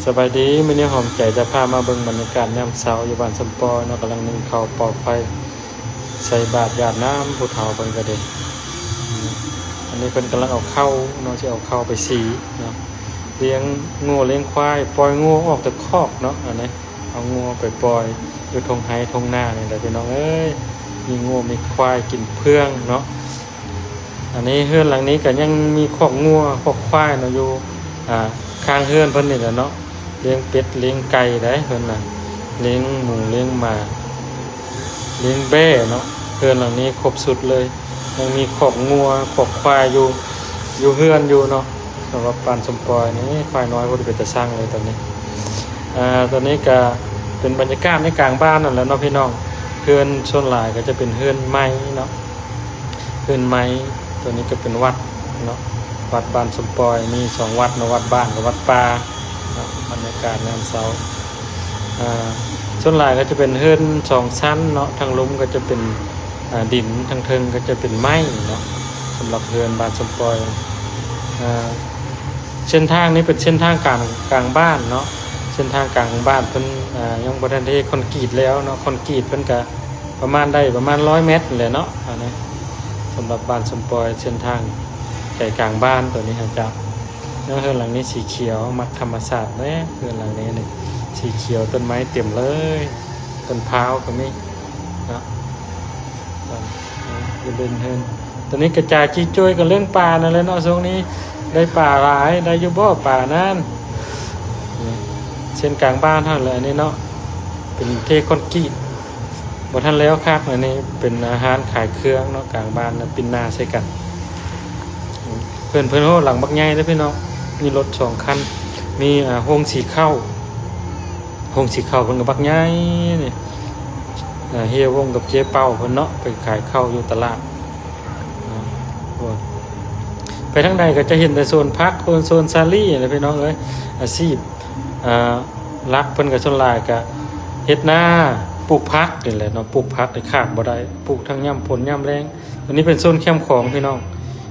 ສະບາຍດີ ມື້ນີ້ຫອມໃຈຈະພາມາເບິ່ງບັນຍາກາດຍາມເຊົ້າຢູ່ບ້ານສົມປອຍເນາະ, ກຳລັງໜຶ້ງເຂົ້າ ປໍ້ໄຟ ໃສ່ບາດຢາດນ້ຳຜູ້ເຖົ້າເພິ່ນກໍເດ້. ອັນນີ້ເພິ່ນກຳລັງເອົາເຂົ້າເນາະ, ຊິເອົາເຂົ້າໄປສີເນາະ, ລ້ຽງງົວລ້ຽງຄວາຍ, ປ່ອຍງົວອອກຈາກຄອກເນາະ. ອັນນີ້ເອົາງົວໄປປ່ອຍຢູ່ທົ່ງໄຮ່ທົ່ງນານີ້ແຫຼະພີ່ນ້ອງເອີຍ, ມີງົວມີຄວາຍກິນເຟືອງເນາະ. ອັນນີ້ເຮືອນຫຼັງນີ້ກໍຍັງມີຄອກງົວຄອກຄວາຍເນາະ ຢູ່ ອ່າ ຂ້າງເຮືອນເພິ່ນນີ້ແຫຼະເນາະ, ລ້ຽງເປັດລ້ຽງໄກ່ໄດ໋ເພິ່ນນະ, ລ້ຽງໝູລ້ຽງໝາ ລ້ຽງແບ້ເນາະ. ເຮືອນຫຼັງນີ້ຄົບຊຸດເລີຍ, ຍັງມີຄອກງົວຄອກຄວາຍຢູ່ ຢູ່ເຮືອນຢູ່ເນາະ. ສຳລັບບ້ານສົມປອຍນີ້ ຄວາຍນ້ອຍບໍ່ໄດ້ເປັນຕາຊັງເລີຍຕອນນີ້. ອ່າ ຕອນນີ້ກໍເປັນບັນຍາກາດໃນກາງບ້ານນັ້ນແຫຼະເນາະພີ່ນ້ອງ, ເຮືອນສ່ວນຫຼາຍກໍຈະເປັນເຮືອນໄມ້ເນາະ. ເຮືອນໄມ້ ຕົວນີ້ກໍເປັນວັດເນາະ, ວັດບ້ານສົມປອຍ ມີສອງວັດເນາະ, ວັດບ້ານກັບວັດປ່າເນາະ. ບັນຍາກາດຍາມເຊົ້າ ອ່າ ສ່ວນຫຼາຍກໍຈະເປັນເຮືອນສອງຊັ້ນເນາະ, ທາງລຸ່ມກໍຈະເປັນ ອ່າ ດິນ, ທາງເທິງກໍຈະເປັນໄມ້ເນາະ. ສຳລັບເຮືອນບ້ານສົມປອຍ ອ່າ ເສັ້ນທາງນີ້ເປັນເສັ້ນທາງກາງ ກາງບ້ານເນາະ, ເສັ້ນທາງກາງບ້ານເພິ່ນ ອ່າ ຍັງບໍ່ທັນໄດ້ເຮັດຄອນກຣີດແລ້ວເນາະ, ຄອນກຣີດເພິ່ນກະ ປະມານ ໄດ້ປະມານຮ້ອຍແມັດນີ້ແຫຼະເນາະ. ອັນນີ້ສຳລັບບ້ານສົມປອຍ ເສັ້ນທາງໃຈກາງບ້ານຕົວນີ້ຫັ້ນເຈົ້າ. ເຮືອນຫຼັງນີ້ສີຂຽວ ມັກທຳມະຊາດເດ້. ເຮືອນຫຼັງນີ້ນີ້ ສີຂຽວ ຕົ້ນໄມ້ເຕັມເລີຍ, ຕົ້ນພ້າວກໍມີເນາະ. ຢູ່ເດີ່ນເຮືອນ ຕອນນີ້ກະຈາຍຈີ້ຈຸ້ຍກັນເລື່ອງປານັ້ນແຫຼະເນາະ, ຊ່ວງນີ້ໄດ້ປາຫຼາຍ ໄດ້ຢູ່ບໍ່ປານັ້ນ. ເສັ້ນກາງບ້ານເຮົາແຫຼະອັນນີ້ເນາະ, ເປັນເທຄອນກຣີດ ບໍ່ທັນແລ້ວຄັກ. ອັນນີ້ເປັນ ອາ ຮ້ານຂາຍເຄື່ອງເນາະ, ກາງບ້ານນະ ປິ່ນໜ້າໃສ່ກັນ. ເຮືອນເພິ່ນ ໂອ້ ຫຼັງບັກໃຫຍ່ເດ້ພີ່ນ້ອງ, ມີລົດສອງຄັນ, ມີ ອາ ໂຮງສີເຂົ້າ ໂຮງສີເຂົ້າເພິ່ນກໍບັກໃຫຍ່ນີ້. ເຮຍວົງກັບເຈເປົາເພິ່ນເນາະ ໄປຂາຍເຂົ້າຢູ່ຕະຫຼາດ. ໄປທາງໃດກໍຈະເຫັນແຕ່ສວນຜັກ ໂຊນ ໂຊນສາລີແຫຼະພີ່ນ້ອງເອີຍ. ອາຊີບ ອ່າ ຫຼັກເພິ່ນກໍສ່ວນຫຼາຍກໍເຮັດນາ ປູກຜັກນີ້ແຫຼະເນາະ, ປູກຜັກນີ້ຂາດບໍ່ໄດ້, ປູກທັງຍາມຝົນຍາມແລ້ງ. ອັນນີ້ເປັນໂຊນແຄມຂອງພີ່ນ້ອງ,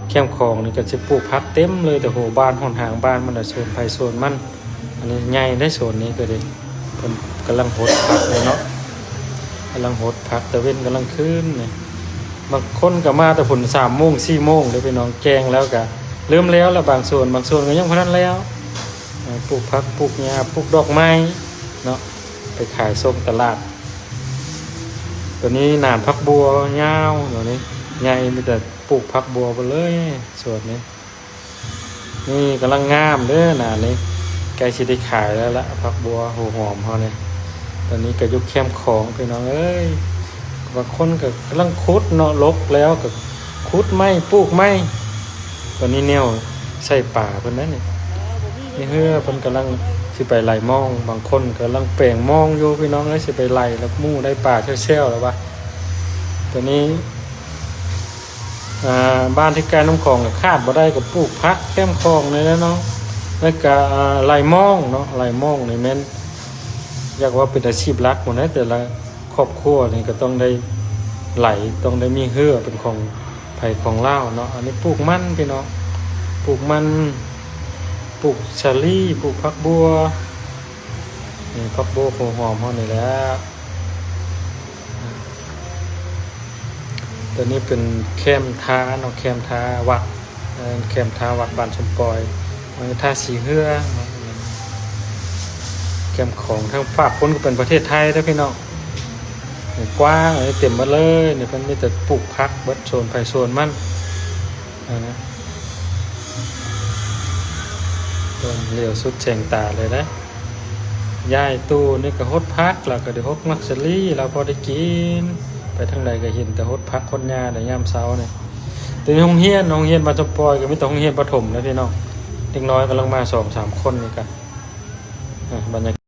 ແຄມຂອງນີ້ກໍຊິປູກຜັກເຕັມເລີຍ, ແຕ່ຫົວບ້ານຮອດຫາງບ້ານມັນນະ ໂຊນໃຜໂຊນມັນ. ອັນນີ້ໃຫຍ່ໄດ໋ ໂຊນນີ້ກໍເດ້. ເພິ່ນກຳລັງຫົດຜັກເລີຍເນາະ, ກຳລັງຫົດຜັກ ຕາເວັນກຳລັງຂຶ້ນນີ້. ບາງຄົນກໍມາແຕ່ພຸ້ນ ສາມໂມງ ສີ່ໂມງເດ້ພີ່ນ້ອງ, ແຈ້ງແລ້ວກໍເລີ່ມແລ້ວລະບາງໂຊນ, ບາງໂຊນກໍຍັງບໍ່ທັນແລ້ວ. ເອີ ປູກຜັກ ປູກຫຍ້າ ປູກດອກໄມ້ເນາະ, ໄປຂາຍສົ່ງຕະຫຼາດ. ຕົວນີ້ໜານຜັກບົ່ວຍາວ ຕົວນີ້ໃຫຍ່ ມີແຕ່ປູກຜັກບົ່ວເບິດເລີຍສວນນີ້. ນີ້ກຳລັງງາມເດີ ໜານີ້ ໃກ້ຊິໄດ້ຂາຍແລ້ວລະ ຜັກບົ່ວຫົວຫອມເຮົານີ້. ຕອນນີ້ກໍຢູ່ແຄມຂອງພີ່ນ້ອງເອີຍ, ບາງຄົນກໍກຳລັງຂຸດເນາະ, ລົກແລ້ວກໍຂຸດໃໝ່ ປູກໃໝ່. ຕອນນີ້ແນວໃສ່ປາເພິ່ນໄດ໋ນີ້, ມີເຮືອເພິ່ນກຳລັງຊິໄປໄຫຼມອງ, ບາງຄົນກຳລັງແປງມອງຢູ່ພີ່ນ້ອງເອີຍ, ຊິໄປໄຫຼແລ້ວໝູ່ໄດ້ປາແຊວໆແລ້ວວ່າ. ຕອນນີ້ ອ່າ ບ້ານທີ່ໃກ້ນ້ຳຂອງກໍຂາດບໍ່ໄດ້ກໍປູກຜັກແຄມຂອງນີ້ແຫຼະເນາະ, ແລ້ວກໍ ອ່າ ໄຫຼມອງເນາະ, ໄຫຼມອງນີ້ແມ່ນ ຢາກວ່າເປັນອາຊີບຫຼັກພຸ້ນນະ, ແຕ່ລະຄອບຄົວນີ້ກໍຕ້ອງໄດ້ໄຫຼ ຕ້ອງໄດ້ມີເຮືອເປັນຂອງໃຜຂອງລາວເນາະ. ອັນນີ້ປູກມັນພີ່ນ້ອງ, ປູກມັນ ປູກສາລີ ປູກຜັກບົ່ວ ນີ້ ຜັກບົ່ວ ຫົວຫອມເຮົານີ້ແຫຼະ. ຕົວນີ້ເປັນແຄມທາເນາະ, ແຄມທາວັດ ເອີ້ນແຄມທາວັດບ້ານສົມປອຍ, ເອີ ທາສີເຮືອເນາະ. ແຄມຂອງທາງຟາກພຸ້ນກໍເປັນປະເທດໄທເດີພີ່ນ້ອງ, ກວ້າງເຕັມໝົດເລີຍ. ນີ້ເພິ່ນມີແຕ່ປູກຜັກເບິດ ໂຊນໃຜໂຊນມັນ. ເບິ່ງຫຼຽວສຸດແສງຕາເລີຍນະ. ຍາຍຕູ້ນີ້ກໍຫົດຜັກ ລາວກໍໄດ້ຫົດໝາກສາລີ ລາວພໍໄດ້ກິນ. ໄປທາງໃດກໍເຫັນແຕ່ຫົດຜັກ ຫົດຫຍ້າໃນຍາມເຊົ້ານີ້. ແຕ່ໃນໂຮງຮຽນ ໂຮງຮຽນບ້ານສົມປອຍກໍມີແຕ່ໂຮງຮຽນປະຖົມນະພີ່ນ້ອງ, ເດັກນ້ອຍກຳລັງມາສອງສາມຄົນນີ້ກະ ອ່າ ບັນຍາກາດ